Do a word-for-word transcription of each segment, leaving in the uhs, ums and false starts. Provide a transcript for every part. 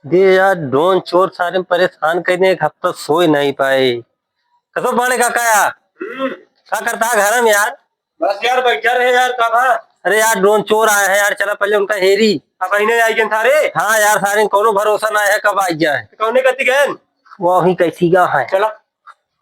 दे यार, ड्रोन चोर सारे परेशान कर दे, एक हफ्ता सोए नहीं पाए। कसो बाड़े काका यार? हम्म। का करता है घर में यार? बस यार, बैठा रहे यार, का भा? अरे यार, ड्रोन चोर आए हैं यार, चला पहले उनका हेरी। अब इन्हें आई गए सारे? हाँ यार, सारे कौनो भरोसा ना है, कब आई जाए। तो कौने गति गए? वो ही कैसी गा है। चला।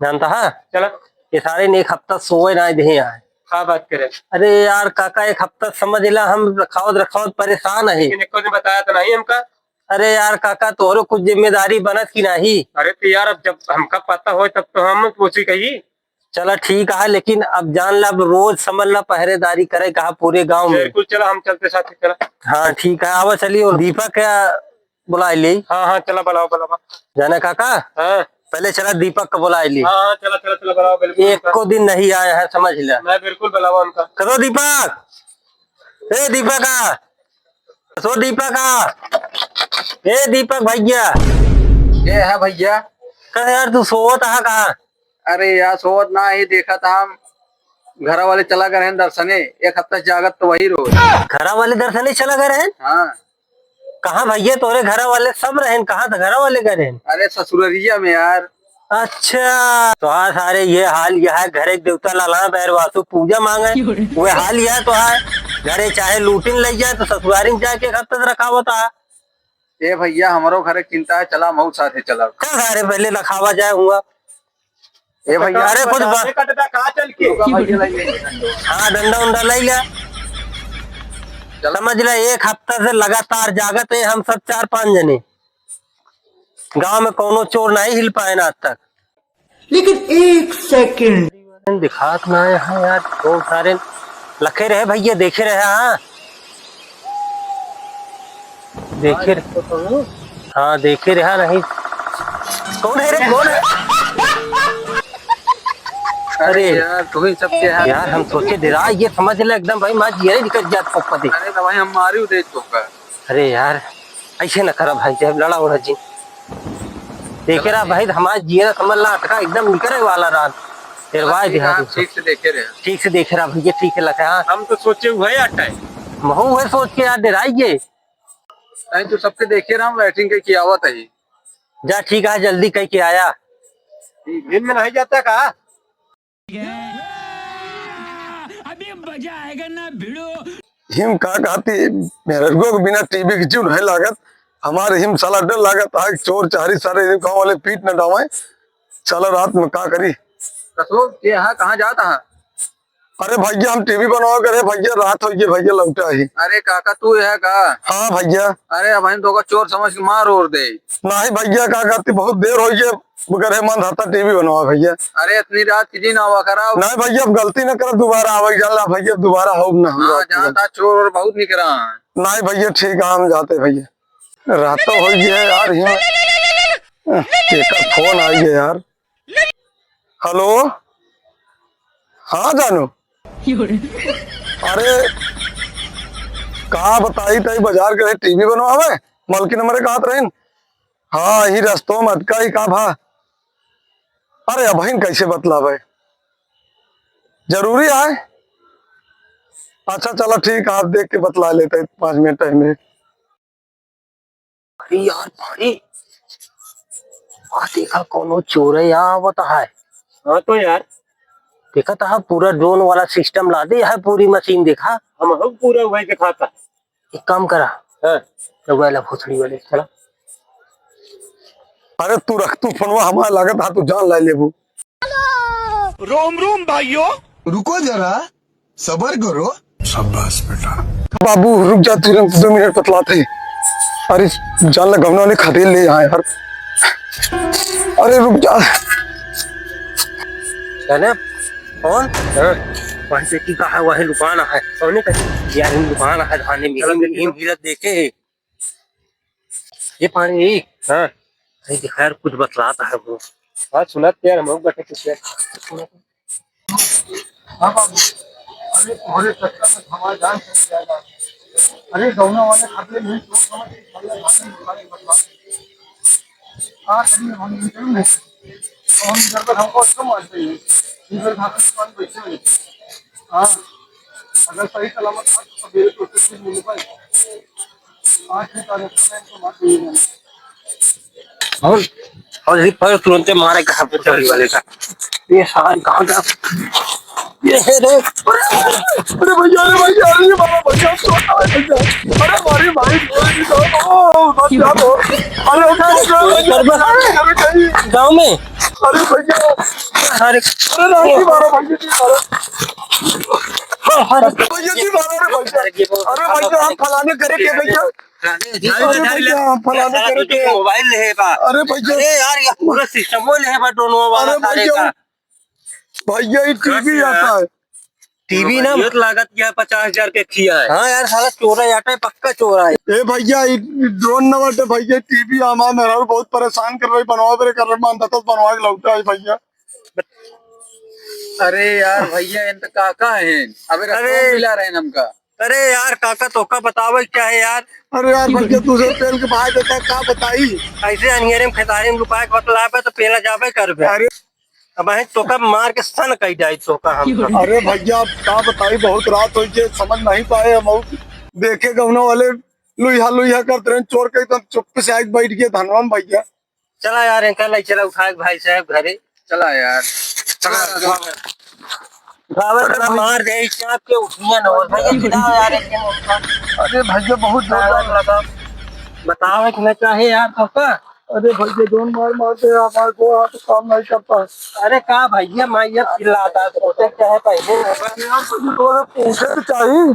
जानता है? चला। ये सारे ने एक हफ्ता सोए ना दे आए। का बात करे? अरे यार काका, एक हफ्ता समझ ला, हम रखावत रखावत परेशान है। लेकिन एको दिन बताया तो नहीं हमका। अरे यार काका, तोहरो कुछ जिम्मेदारी बनत की नाही? अरे तो यार, अब जब हमका पता होए तब तो हम उसी कही। चला ठीक है, लेकिन अब जान ला, अब रोज समझ ला पहरेदारी करे कहा पूरे गांव में। बिल्कुल, चला हम चलते साथ ही, चला। हाँ ठीक है, आवा चलिए, और दीपक का बुला ली। हाँ, हाँ, चला बुलावा, बुलावा। जाना काका? हाँ। पहले चला दीपक का बुला ली। हाँ, हाँ, चला, चला, चला बुलावा, बिल्कुल। एको दिन नहीं आए हैं, समझ ला। मैं बिल्कुल बुलावा उनका। करो दीपक, ए दीपक आ। सो दीपक आ। ए दीपक भैया। के है भैया? कहे यार, तू सोवत हा का? अरे यार, सोवत ना ही, देखत हम घरा वाले चला गए हैं दर्शने, एक हफ्ता से जागत तो वही रोज। घरा वाले दर्शने चला गए हैं? हाँ। कहाँ भैया, तोरे घरा वाले सब रहेन, कहाँ त घरा वाले गए रहेन? अरे ससुररिया में यार। अच्छा, तोहार सारे ये हाल यह है, घरे के देवता लाला बैरवासु पूजा मांगे, क्यों रे? वो हाल यह है तोहार। घरे चाहे लूटिन लइ जाए तो ससुरारी में जाके घर तक रखावत है। ए भैया, हमरो घरे चिंता है, चला मऊ साथे चला। चल सारे पहले रखावा जाए हुआ। ए भैया, अरे कुछ बा- कटबा का चल के? हाँ, डंडा उंडा लइ ले। समझ ले, एक हफ्ता से लगातार जागत है हम सब चार पांच जने। गांव में कौनो चोर नहीं हिल पाए ना आज तक। लेकिन एक सेकंड। दिखात ना है यार, बहुत सारे लखे रहे भैया, देखे रहे, हाँ। देखे रहे। हाँ, देखे रहा नहीं। कौन है रे, कौन है? अरे अरे यार, तू ही सबके हाथ। यार, हम सोचे डेरा, ये समझ ले एकदम भाई, माँ जियरे निकल जात पप्पा दे। अरे तो भाई, हम मारी दे तो का। अरे यार, ऐसे न करा भाई साहब, लड़ा उड़ा जी। देखे रहा भाई, हमारा जियरा समझ ला अटका, एकदम निकरे वाला रात। फिर चला, भाई ठीक है, देहा हम तू। ठीक से देखे रहे। ठीक से देखे रहा भैया, ठीक है लगा। हम तो सोचे हुए अटका है। महू है सोच के यार, डेराई गए। नहीं तो सबके देखे रहा, बैटिंग के की आवत है। जा ठीक है, जल्दी कह के आया। दिन में नहीं जाता का? अभी मजा आएगा ना भिड़ो। हिम का कहती, मेरे को बिना टीवी के जीव नहीं लागत। हमारे हिम साला डर लागत है, चोर चारी सारे हिम गाँव वाले पीट न डावे। चला रात में का करी? कसो, के यहाँ कहाँ जाता है? अरे भैया, हम टीवी बनवा करे भैया, रात हो गई भैया, लौटा ही। अरे काका, तू है का? हाँ भैया। अरे अब हम तो का चोर समझ के मार ओर दे। नहीं भैया, का कहती, बहुत देर हो गई, मगर है मन रहता टीवी बनवा भैया। अरे इतनी रात की जी ना हुआ खराब। नहीं भैया, अब गलती ना करब, दोबारा आवे जाला भैया, दोबारा हो ना हम हाँ, रात में। जाता चोर और बहुत निकरा है। नहीं भैया, ठीक है, हम जाते भैया, रात तो हो गई है यार, हिम केकर फोन आई है यार। हेलो, हाँ जानू। अरे का बताई, तई बाजार गए टीवी बनवावे, मलकिन हमरे कहत रहिन। हाँ, यही रस्तों में अटका ही का भा। अरे अबहिन कैसे बतलावे, जरूरी आए। अच्छा चला ठीक है, आप देख के बतला लेते हैं, पाँच मिनट टाइम है। अरे यार भाई, आ देखा कौनो चोरया आवत है। हाँ तो यार। देखा था पूरा ड्रोन वाला सिस्टम ला दे है, पूरी मशीन देखा। हम हम पूरा वही दिखाता। एक काम करा। हाँ। तो वाला भोसड़ी वाले चला। अरे तू रख तू फोनवा, हमारा लागत हा तू जान ला लेबू। रोम रोम भाइयों। रुको जरा, सबर करो। शाबाश बेटा। बाबू रुक जा, तुरंत दो मिनट बतलाते हैं। अरे जान ला गमना वाले खदेड़ ले यहाँ यार। अरे रुक जा। जाने कौन? हाँ। वही बेटी का है, वही दुकान है। कौन है? यार, इन दुकान है, धाने में, चलो, हिम, देखो। हिम हिलत देखे है। ये पानी। हाँ। अरे देखा यार, कुछ बतलाता है वो। हाँ, सुना तो यार, हम लोग बैठे कुछ यार। हाँ बाबू, अरे तोहरे चक्कर में हमारा जान चल जाएगा। अरे गौना वाले खाते नहीं, तो समझ के खाली खाने में खाली बतला। हाँ, कहीं हम इंटरव्यू नहीं। तो हम इंटरव्यू हमको अच्छा मानते हैं। इंटरव्यू खाते दुकान बैठे हुए। हाँ, अगर सही सलामत था तो सवेरे को छुट्टी मिल पाए। आज की तारीख में तो बात यही है। और, और ये पर तुरंते मारे कहाँ पे चढ़ी वाले का। ये साला कहाँ का? ये है रे। अरे भैया, अरे भैया, अरे ये बाबा भैया, छोटा है भैया। अरे भाई, भाई, भाई, ओ, बच जा तो। अरे, अरे, अरे, अरे, अरे, गाँव में। अरे भैया। अरे, अरे राम जी, मारा भैया जी, मारा। अरे भैया जी, मारा रे भैया। अरे भैया, हम फलाने करे के भैया। अरे भैया, हम फलाने करे के। मोबाइल ले बा। अरे भैया। अरे यार, ये पूरा सिस्टम वो ले बा, दोनों वाला अरे सारे भैया। का। भैया, ये टीवी आता है। टीवी ना, ये तो लागत क्या पचास हजार के खिया है। हाँ यार, साला चोरा आटा है, पक्का चोरा है। ए भैया, ये ड्रोन न बाटे भैया, टीवी हमार मेहरारू बहुत परेशान कर रही, बनवा बरे कर रहे, मान दतस बनवा के लौटा है भैया। अरे यार भैया, इन तो काका हैं, अबे अरे। रसगुल्ला मिला रहे हैं हमका। अरे यार काका, तोका बतावे क्या है यार? अरे यार भैया, दूसरे तेल के भाई देता, का बताई? ऐसे अंधेरे में खेतारी में लुकाए के बतला पे तो पेला जाबे करबे। अरे। अब है तोका मार के सन कई जाई तोका हम। अरे भैया, अब का बताई, बहुत रात हो गई, समझ नहीं पाए हम, और देखे गौना वाले लुइहा लुइहा करते रहे, चोर के एकदम चुप्पे से आके बैठ गए धनवा में भैया। चला यार, इनका ले चला उठा के भाई साहब घरे। चला यार। चला, चला। उठावे अरे तो भाई। मार दे, इस चाप के उठिया न हो। भैया, गिराओ यार, एक दिन उठा। अरे भैया, बहुत जोर पागल लगा। बतावे के ना चाहे यार, तो का? अरे भैया, जोन मार मारते हैं, हमारे को हाथ काम नहीं करता। अरे का भैया, मैं ये चिल्लाता है, तो क्या है पहले? अरे यार, तो पूछे तो चाहिए।